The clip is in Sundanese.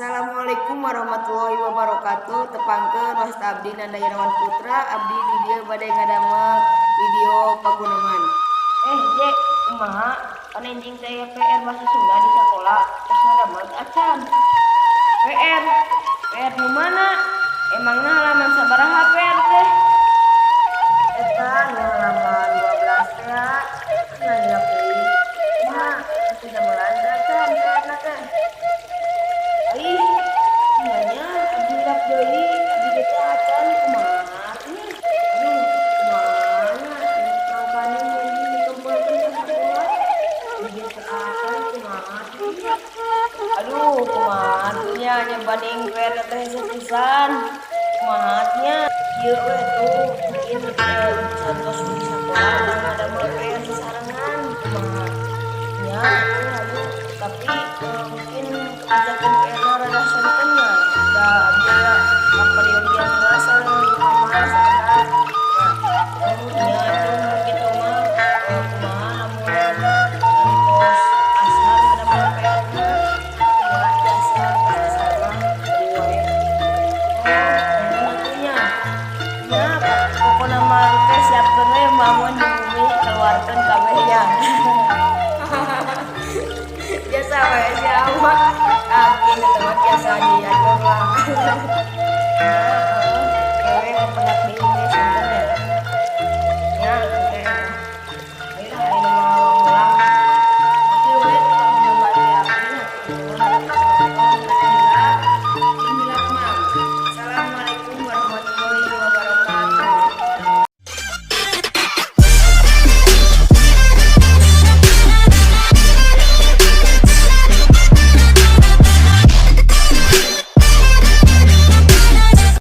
Assalamualaikum warahmatullahi wabarakatuh. Tepangkeun, wasta abdi Nanda Irawan Putra. Abdi di dieu bade ngadamel video paguneman. Je, kumaha? Pan enjing teh PR bahasa Sunda di sekolah. Terus ngadamel teu acan? PR? PR nu mana? Emangna halaman sabaraha PR teh? Eta nu halaman 12 teh ya. Nanya deui. Kumaha? Geus damelan teu acan PR-na teh? Ih, nya abdi hilap deui, abdi ge teu acan, kumaha nya? Aduh, kumaha nya? Mangkaning enjing dikumpulkeun ka sakola. Abdi ge teu acan, kumaha atuh nya? Aduh, kumaha atuh nya, nyebaning PR teh hese pisan. Kumaha nya? Ieu we tuh mungkin contos di sakola urang ngadamel PR sasarengan, kumaha? Nya atuh hayu, tapi mungkin kerjakeun PR-na rada sonten nya. Da abdi aya kaperyogian heula sareng mama sakedap. Nya, atuh mun kitu mah kumaha lamun ngantos asar ngadamel PR-na? Ya, biasa tos asar mah hayu wae. Oh, muhun atuh nya. Nya, pokona mah engke siapkeun we mamon di bumi, keluarkeun kabeh nya. Biasa we sia mah. Ah, mungkin eta mah biasa diatur lah.